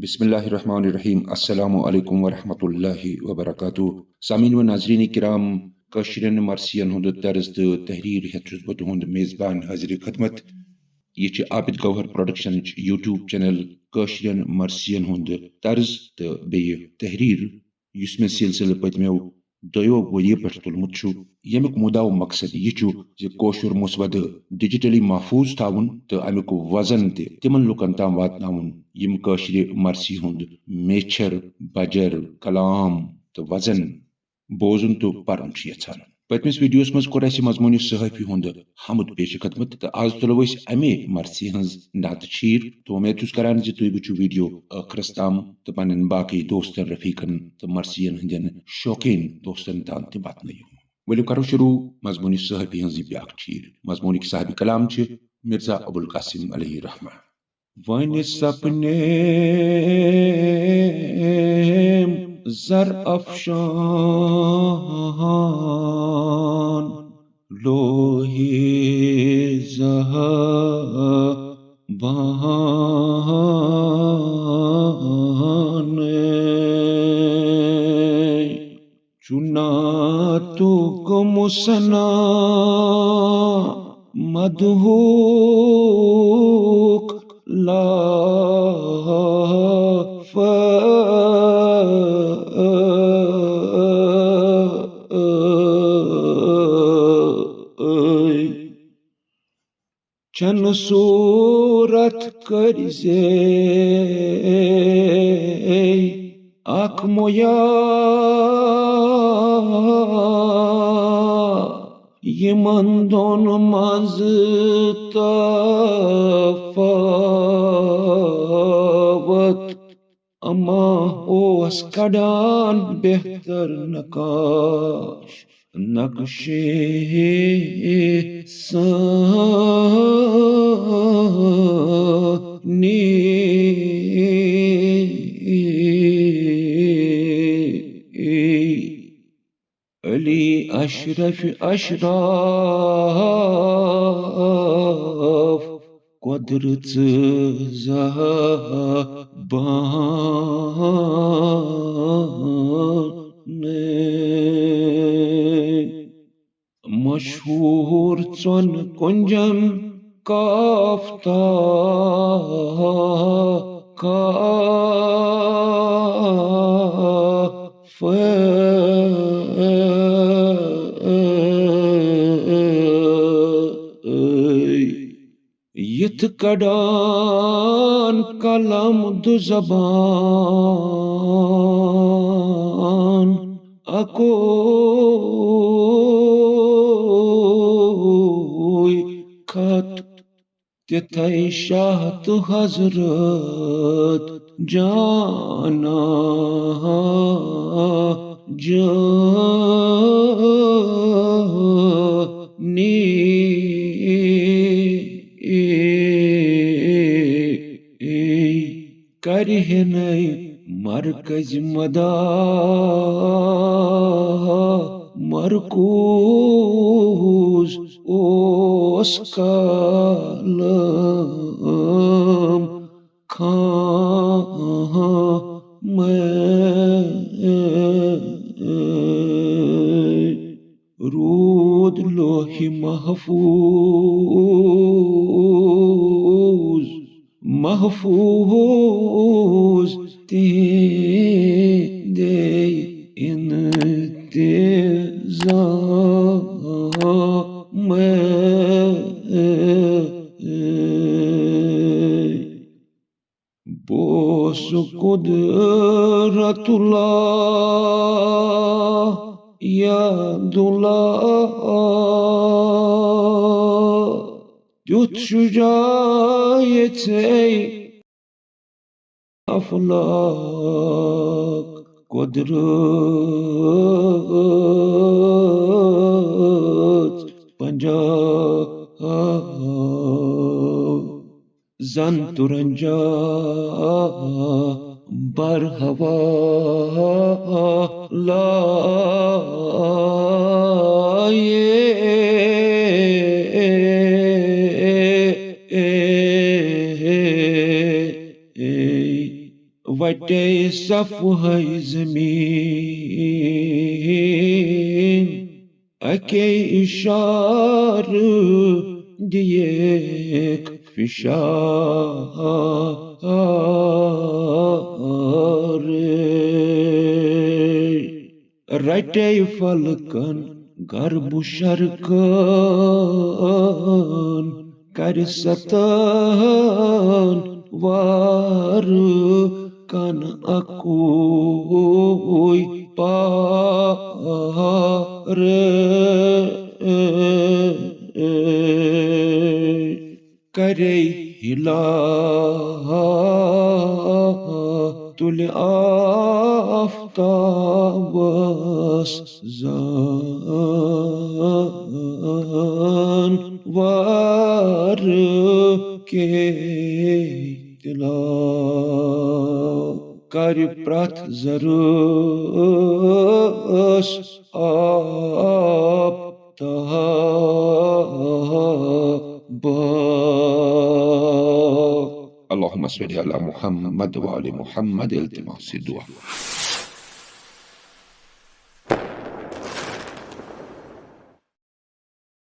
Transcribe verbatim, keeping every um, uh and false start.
بسم اللہ الرحمن الرحیم۔ السلام علیکم ورحمۃ اللہ وبرکاتہ۔ سامعین و ناظرین کرام، کٲشرٮ۪ن مرثین ہُنٛد طرز تہٕ تحریر ہٮ۪تھ چھُس بہٕ تُہُنٛد میزبان حٲضرِ خدمت۔ یہِ چھِ عابد گوہر پروڈکشنٕچ YouTube چینل کٲشرٮ۪ن مرثین ہُنٛد طرز تہٕ بیٚیہِ تحریر، یُس مےٚ سلسلہٕ پٔتمیو دۄیو ؤریو پٮ۪ٹھ تُلمُت چھُ، ییٚمیُک مُدعا و مقصد یہِ چھُ زِ کٲشُر مسودٕ ڈیجیٹلی محفوظ تھاوُن تہٕ اَمیُک وزن تہِ تِمن لُکن تام واتناوُن، یِم کٲشرِ مرثی ہُنٛد میچھر، بجر، کلام تہٕ وزن بوزُن تہٕ پرُن چھِ یژھان۔ پٔتمِس ویڈیوس منٛز کوٚر اَسہِ مضموٗنہِ صحافی ہُنٛد حمد پیش خدمت تہٕ آز تُلو أسۍ اَمے مرثی ہٕنٛز نعت شیٖر۔ تہٕ وۄمید چھُس کران زِ تُہۍ وٕچھِو ویڈیو ٲخرس تام تہٕ پنٕنٮ۪ن باقٕے دوستن، رفیقن تہٕ مرثین ہٕنٛدٮ۪ن شوقیٖن دوستن تام تہِ واتنٲیِو۔ ؤلِو کرو شروع مضموٗنہِ صحافی ہٕنٛز یہِ بیاکھ شیٖر۔ مضموٗنٕکۍ صاحبِ کلام چھِ مرزا ابوالقاسم علیہ رحمہ۔ وۄنۍ سپنے زر افشان لوہی زہ بان۔ چُنا تو گم سنا مدہوک لاف۔ چن صورت کٔرۍ زے اکھ مُیا، یِمن دۄن منٛز تفاوت۔ اما اوس کڑان بہتر نقاش نقشے سانی۔ علی اشرف اشراف قدرت زہ بان۔ مشہور ژۄن کُنجن کاف تا کاف۔ یِتھ کڑان قلم دُ زبان اکوے خط، تِتھے شاہ تہٕ حضرت جانا جانی۔ کرِ ہے نَے مرکز مدا مرکوز اوس قلم خامے۔ روٗد لوح محفوظ، محفوظ تِہِنٛدے انتظامے۔ بہٕ اوسُس قدرت اللہ یاد اللہ، تیُتھ شجاع یژھے افلاک قدرت پنجاب۔ زن ترنجا بر ہوا لائے۔ پٹے صفحہ زمین، اکے اشارٕ دیکھ فشار۔ رٹے فلکن غرب و شرقن، کر ستن وار کن اکوی پار۔ کرے ہلال تُلہِ آفتابس زان وار کے تلاو۔ کر پرٛتھ ذرس آب تہٕ بہٕ۔ اللهم صل على محمد وآل محمد، التماس دعا۔